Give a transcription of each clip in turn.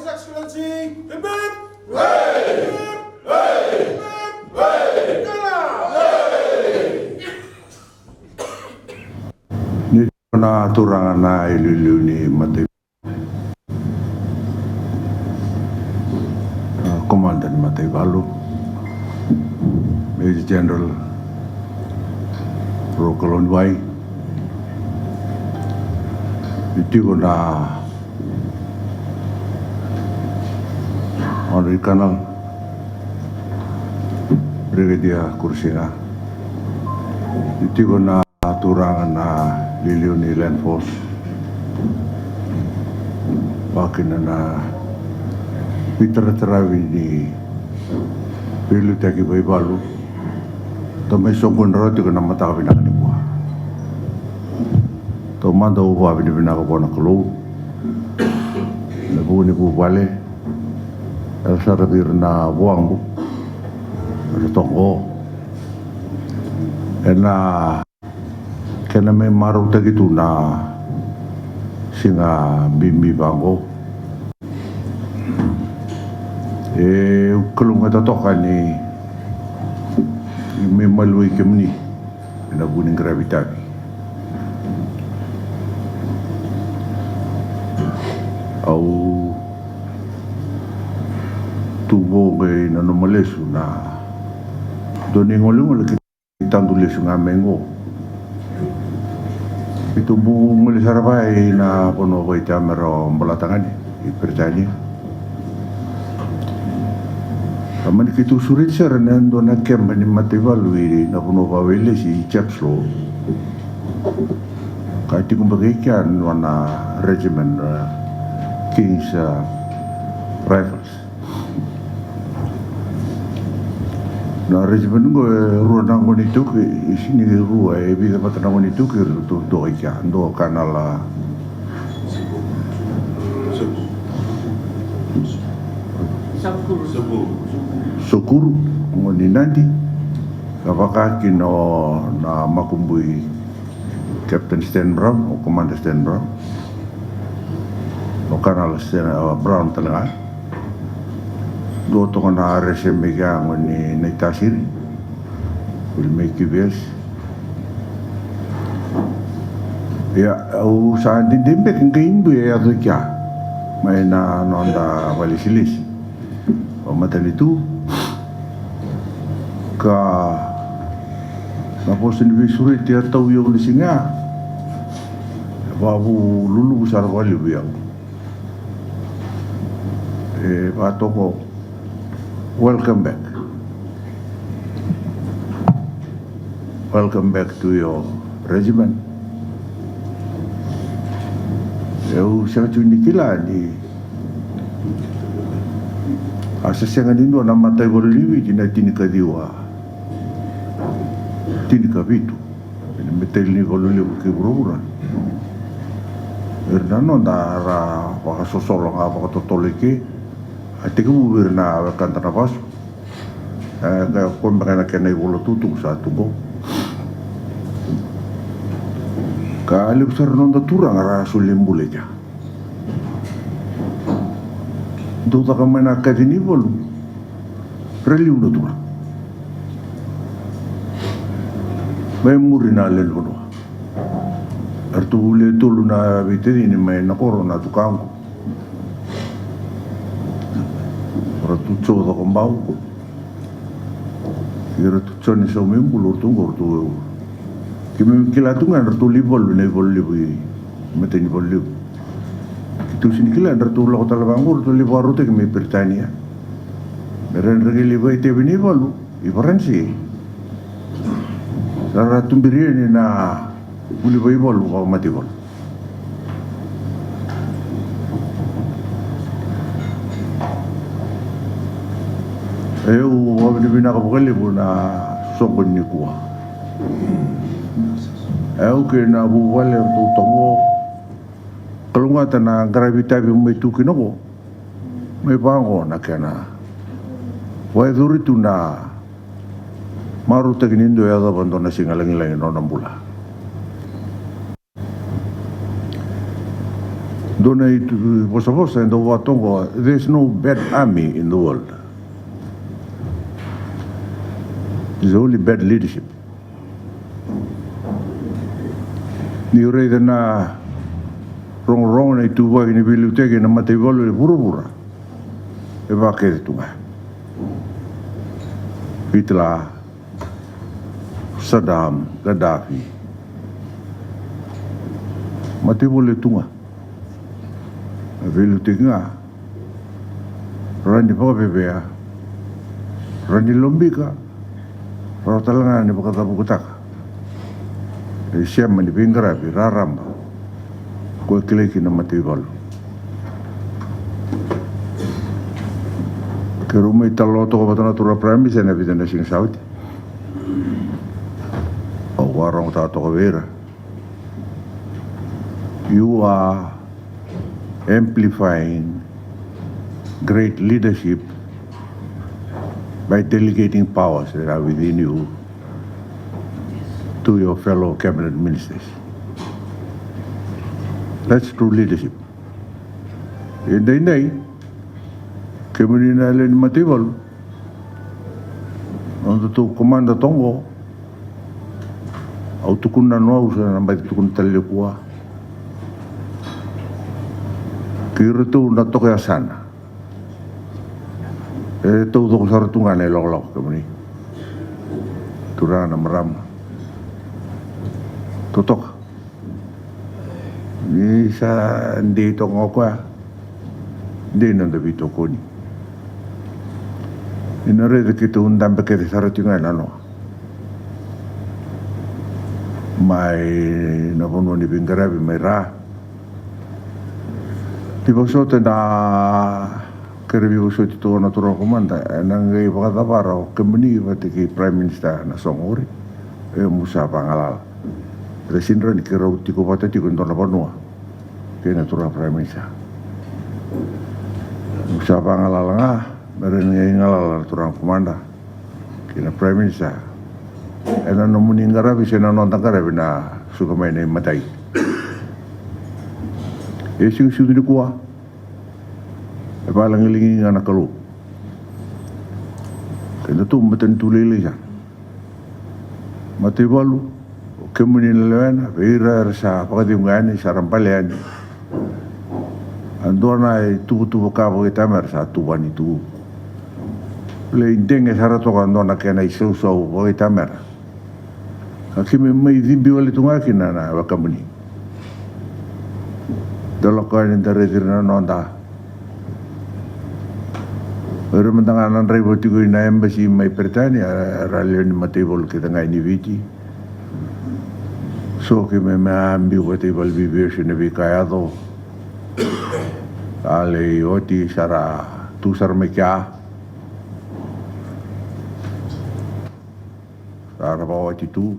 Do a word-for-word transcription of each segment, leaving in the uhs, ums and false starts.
Excellency, hip, hip. Hey! Hey! Hey! Hey! Ni na turaga na iliuliu ni matai, a, komanda ni mataivalu, Major General Rokalauniwai, ni tiko na Honorary Colonel Brigadier Kurasiga, ni tiko na turaga na iliuliu ni Land Force, vakakina na veitarataravi ni veiliutaki vakaivalu. Tou mai soqoni rawa tiko na mataka vinaka nikua. Taumada au vakavinavinaka vua na Kalou ena vuku ni vuvale, e sara vei ira na vuaqu, ira toka qo, ena kena mai marautaki tu na siga bibi vaqo. E, au kalougata toka ni mai maliwai kemuni ena vuku ni qaravi itavi. Au tu qo qai nanuma lesu na dua na igolegole keitou tadu lesu ga mai qo. Keitou bau gole sara vaya ina vanua vakaitavi me ra baleta ga ni Peritania. Ka mani keitou sureti sara ena dua na keba ni mataivalu ina vanua vakawailesi i Chepstow. Ka tiko beka i kea na nona regiment, uh, King's, uh, Rifles. Na regiment qo e rua na gone iTaukei, e sega ni rua, e vica vata na gone iTaukei eratou toka i kea. Dua o Colonel Sokuru, gone i Nadi, ka vaka kina o na makubui Captain Stan Brown, o Commander Stan Brown, o Colonel Stan, uh, Brown tale ga. Dua toka na R S M mai kea, gone i Naitasiri, Wilmei Kivias. Ia, au sa dede beka qai dui e yaco i kea mai na noda vakalesilesi vakamatanitu. Ka na vosa ni veisureti e tau i au na siga ya, e vakavululuvu sara vakalevu i au. E vakatoka, welcome back. Welcome back to your regiment. Au sega tu ni kila ni a se sega ni dua na mataivalu ni Viti na tinikaciwa, tinikavitu ena mataivalu levu kei vuravura. Ira na noda ra vakasosolo ga vakatotolo i ke, a tekivu vei ira na wekada na vasu. E, ka koya beka na kena ivola tukutuku sa tu qo. Ka levu sara na noda turaga ra soli bula i kea. Dau caka mai na kaci ni valu, ra liu na turaga. Mai muri na lewe ni vanua. Eratou volia tolu na veitacini mai na koro na tukaqu. Ratou Joe Cakobau. Kei ratou Jone Saumaibulu, ratou qo, ratou. Keimami kila tu ga ratou lewe valu, na ivalu levu i, matai ni valu levu. Keitou sega ni kila ni ratou lako tale vaqo, ratou lai vakarautaki mai Peritania. Me ra dredre qai lai vakaitavi ena ivalu i Varanise. Sa ra tuberi yani na vuli vakaivalu vakamataivalu. E, au vakavinavinaka vakalevu na soqo nikua. E, au kei na vuvale eratou toka qo. Kalougata na qaravi itavi mai tu kina qo. Mai vaqo na kena vakayacori tu na marautaki ni dua e yacova dua na siga lagilagi na nona bula. Dua na ivosavosa e dau vaka toka qo, there's no bad army in the world. There's only bad leadership. Ni raica na rogorogo, na ituvaki ni veiliutaki ena mataivalu e vuravura, e vakece tu ga. Hitler, Saddam, Gaddafi. Mataivalu e tu ga. Na veiliutaki ga, rawa ni vakavevea, rawa ni lobika, rawa tale ga ni vakacavukataka. E sema ni veiqaravi raraba ko e kilai kina na mataivalu. Keirau mai talanoa toka vata na turaga Prime Minister ena vica na siga sa oti. Au vakarogotaka toka vei ira. You are amplifying great leadership by delegating powers that are within you to your fellow cabinet ministers. That's true leadership. Edaidai, kemuni na lewe ni mataivalu, nodatou komada toka qo, au tukuna na noqu, sa na baci tukuna tale nikua. Kei iratou na toka yasana, e taucoko sara tu ga na ilakolako, kemuni turaga, na marama. Totoka. Ni sa dei toka ga o koya, dei na noda veitokoni. Ni na raica keitou dabe kece sara tiko ga e nanoa mai na vanua ni veiqaravi mai ra. Ni vosota na kere veivosoti tu na turaga komada, ena qai vakacavara o kemuni vata kei Prime Minister na soqo qori, e mu sa vagalala. Era sega ni rawa ni keirau tiko vata tiko e dua na vanua kei na turaga Prime Minister. Mu sa vagalala ga, me ra ni qai galala na turaga komada kei na Prime Minister ena nomuni qaravi se na noda qaravi na suka mai na imatai. E siga siga nikua, e vakalagilagi ga na Kalou. Kedatou matanitu lailai sara. Mataivalu, o kemuni na lewena, vei ira era sa vakacegu yani, sa ra bale yani. A dua na ituvatuva ka vakaitamera sa tuvani tu. Lai dege sara toka dua na kena isausau vakaitamera. Ka keimami mai cibi wale tu ga kina na wekamuni. Da lako yani da raici ira na noda. O ira mada ga na draiva tiko ina embassy mai Peritania, era lewe ni mataivalu kece ga ni Viti. So keimami a biu vata i valeniveivesu ena veika e yaco. A lai oti sara, tu sara mai kea. Sa ra vakaoti tu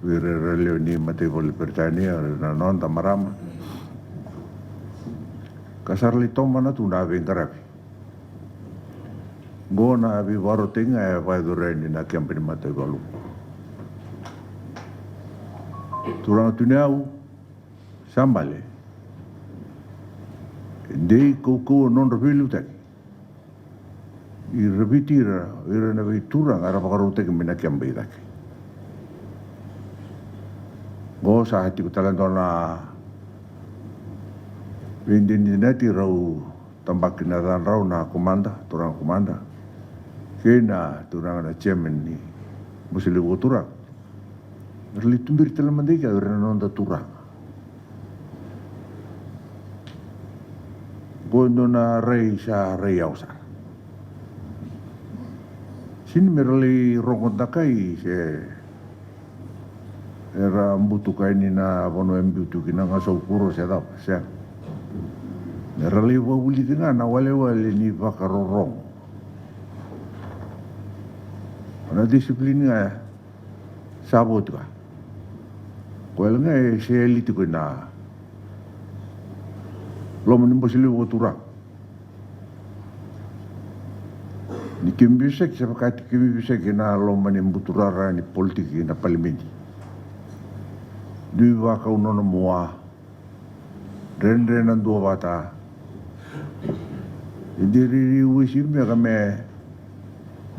vei ira era lewe ni mataivalu Peritania, na noda marama. Ka sa ra lai tomana tu na veiqaravi. Qo na veivakarautaki ga e vakayacori yani na keba ni mataivalu. Turaga Tui Nayau, sa bale. E dei kaukauwa nodra veiliutaki. Ira Viti, ira, ira na veituraga era vakarautaki mai na keba i cake. Qo sa tiko tale dua na veidinadinati, rau tabaki na yacadrau na komada, turaga komada, kei na turaga na chairman ni Bose Levu Vakaturaga. Era lai tuberi tale mada i kea o ira na noda turaga. Qo e dua na rai sa rai yawa sara. Sega ni me ra lai rogo dakai se era butuka yani na vanua e biu tu kina Gasau Kuro se cava, sega. Me ra lai vakavulici ga na walewale ni vakarorogo. Na discipline ga ya sa vo tiko. Koya ga e sega li tiko ina loma ni Bose Levu Vakaturaga. Ni keimami veisaki, sa vaka tiko keimami veisaki ena loma ni buturara ni politiki na palimedi. Dui vakau nona mua. Dredre na duavata. E diri ri uisi me ka me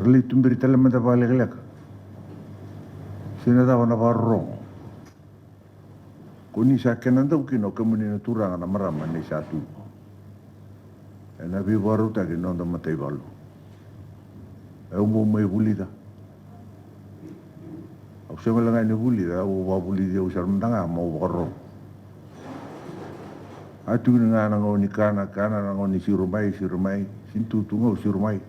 ra lai tuberi tale mada vakalekaleka. Se na cava na vakarorogo. Ko ni sa kena dau kina o kemuni na turaga na marama ni sa tu ena veivakarautaki ni noda mataivalu. Au bau mai vulica. Au sega wale ga ni vulica, au vakavulici au sara mada ga mo vakarorogo. A tukuni ga na gauna ni kana, kana, na gauna ni siro mai, siro mai, sini tutu ga au siro mai.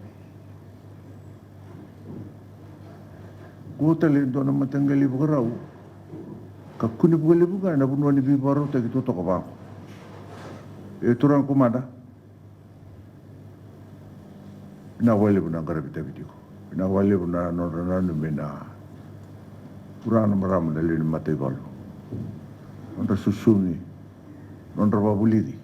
Kua tale e dua na mataqali vakarau ka kune vakalevu ga ena vanua ni veivakarautaki totoka vaqo. E turaga komada, vinaka vakalevu na qaravi itavi tiko. Vinaka vakalevu na nodra nanumi na turaga na marama na lewe ni mataivalu. Nodra susugi, nodra vakavulici.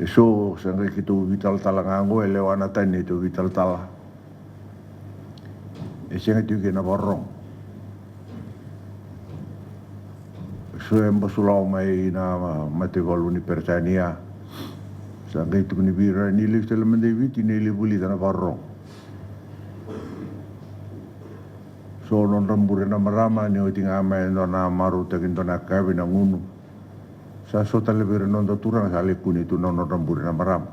E so sa qai keitou veitalatala ga oqo, e lewa na tani neitou veitalatala. E sega tiko kina na vakarorogo. E so e basulawa mai na mataivalu ni Peritania. Sa qai tukuni vei ira ni lesu tale mada i Viti ni lai vulica na vakarorogo. So nodra bure na marama ni oti ga mai e dua na marautaki, dua na yakavi na gunu. Sa so tale vei ira na noda turaga sa lai kune tu na nodra bure na marama.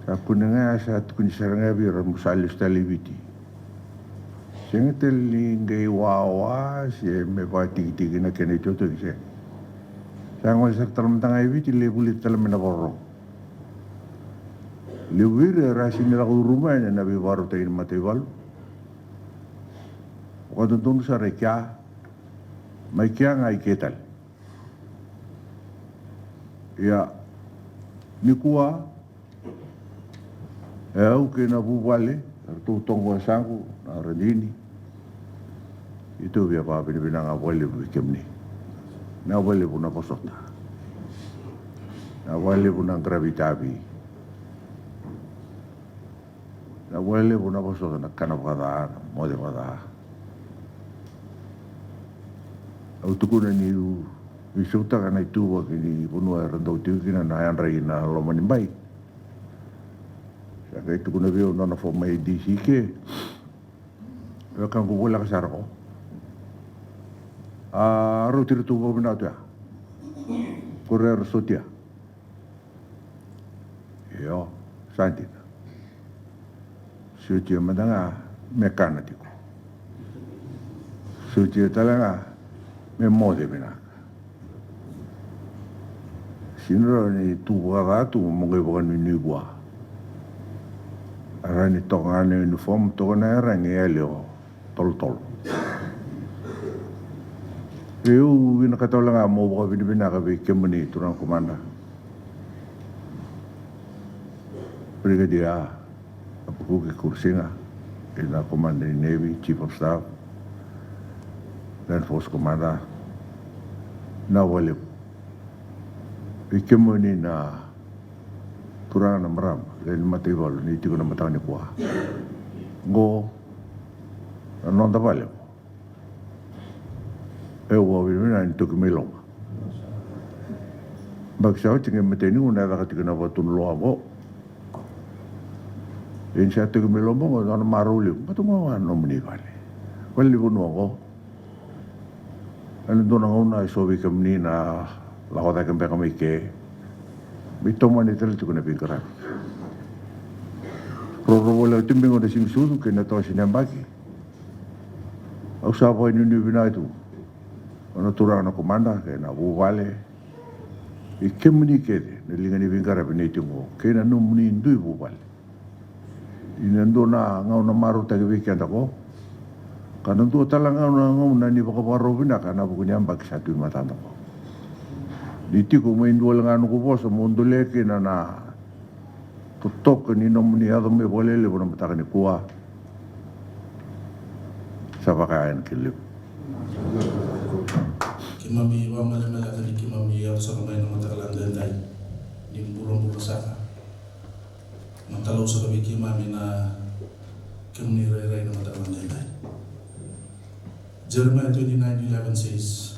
Sa kune ga, sa tukuni sara ga vei ira mo sa lesu tale i Viti. Sega tale ni qai wawa se me vakatikitiki na kena itotogi, sega. Sa gole sara tale mada ga i Viti lai vulica tale mai na vakarorogo. Levu vei ira era sini lako curuma yani ena veivakarautaki ni mataivalu. Vakadodonu sara i kea, mai kea ga i ke tale. Ia, nikua e au kei na vuvale, eratou toqo e saqu na radini. Keitou via vakavinavinaka vakalevu vei kemuni. Vinaka vakalevu na vosota. Vinaka vakalevu na qaravi itavi. Vinaka vakalevu na vosota, na kana vakaca, na moce vakaca. Au tukuna niu veisautaka na ituvaki ni vanua era dau tiko kina na yadra i na loma ni bai. Sa qai tukuna vei au nona former A D C ke, wekaqu, voleka sara ko. A rauti iratou vakavinaka tu ya. Ko ira era sotia. Io, sa dina. Sotia mada ga me kana tiko. Sotia tale ga me moce vinaka. Sini rawa ni tu vakaca tu mo qai vakanuinui vua. Era ni toka ga na uniform, toka na yaragi, yali o tolotolo. Au vinakata wale ga mo vakavinavinaka vei kemuni turaga komada, Brigadier Apakuki Kurusiga, kei na Commander ni Navy, Chief of Staff, Land Force Commander. Vinaka vakalevu vei kemuni na turaga na marama, lewe ni mataivalu ni tiko na mataka nikua. Qo na noda vale. Au vakavinavinaka ni toki mai loma. Baki sa oti qai matai ni gauna e caka tiko na vatu ni loa qo. Ia ni sa toki mai loma qo, dua na marau levu. Baleta qo ga na nomuni vale. Vale ni vanua qo. Ena dua na gauna e so vei kemuni na lako cake beka mai ke. Me tomani tale tiko na veiqaravi. Rorogo levu tu mai qo na siga sucu kei na toso ni yabaki. Au sa vakanuinui vinaka tu. O na turaga na komada kei na vuvale. I kemuni kece na liga ni veiqaravi nei tiko kei na nomuni dui vuvale. Ia na dua na gauna marautaki vei keda qo, ka na dua tale na gauna, gauna ni vakavakarau vinaka ena vuku ni yabaki sa tu e matada qo. Ni tiko mai dua wale ga noqu vosa mo dolea kina na totoka ni nomuni yaco mai vakalelevu na mataka nikua. Sa vaka yani, kena levu. Keimami vakamalemale ka ni keimami yaco sara mai na mataka lailai ni burabura saka. Matalau saka vei keimami na kemuni rairai na mataka lailai. Jeremiah twenty-nine eleven says,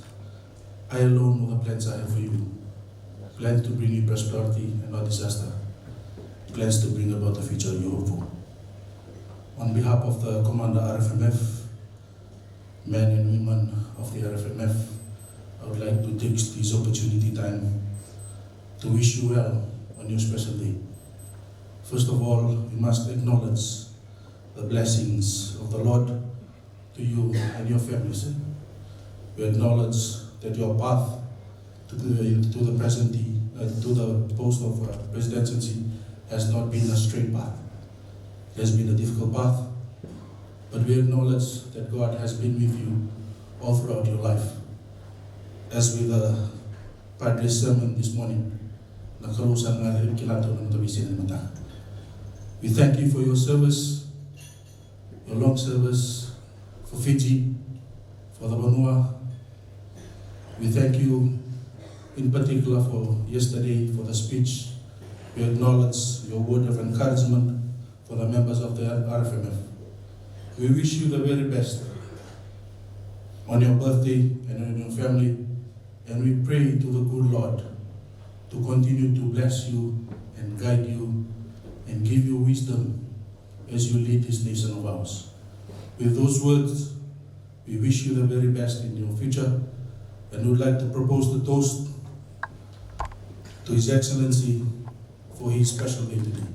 I alone know the plans I have for you. Plans to bring you prosperity and not disaster. Plans to bring about the future you hope for. On behalf of the Commander R F M F, men and women of the R F M F, I would like to take this opportunity time to wish you well on your special day. First of all, we must acknowledge the blessings of the Lord to you and your families. We acknowledge that your path to the, to the presidency, uh, to the post of, uh, presidency has not been a straight path. It has been a difficult path, but we acknowledge that God has been with you all throughout your life. As with the Padre's sermon this morning, na Kalou sa qai kila tu na mataka. We thank you for your service, your long service for Fiji, for the vanua. We thank you in particular for yesterday, for the speech. We acknowledge your word of encouragement for the members of the R F M F. We wish you the very best on your birthday and on your family, and we pray to the good Lord to continue to bless you and guide you and give you wisdom as you lead this nation of ours. With those words, we wish you the very best in your future, and we would like to propose the toast to His Excellency for his special day today.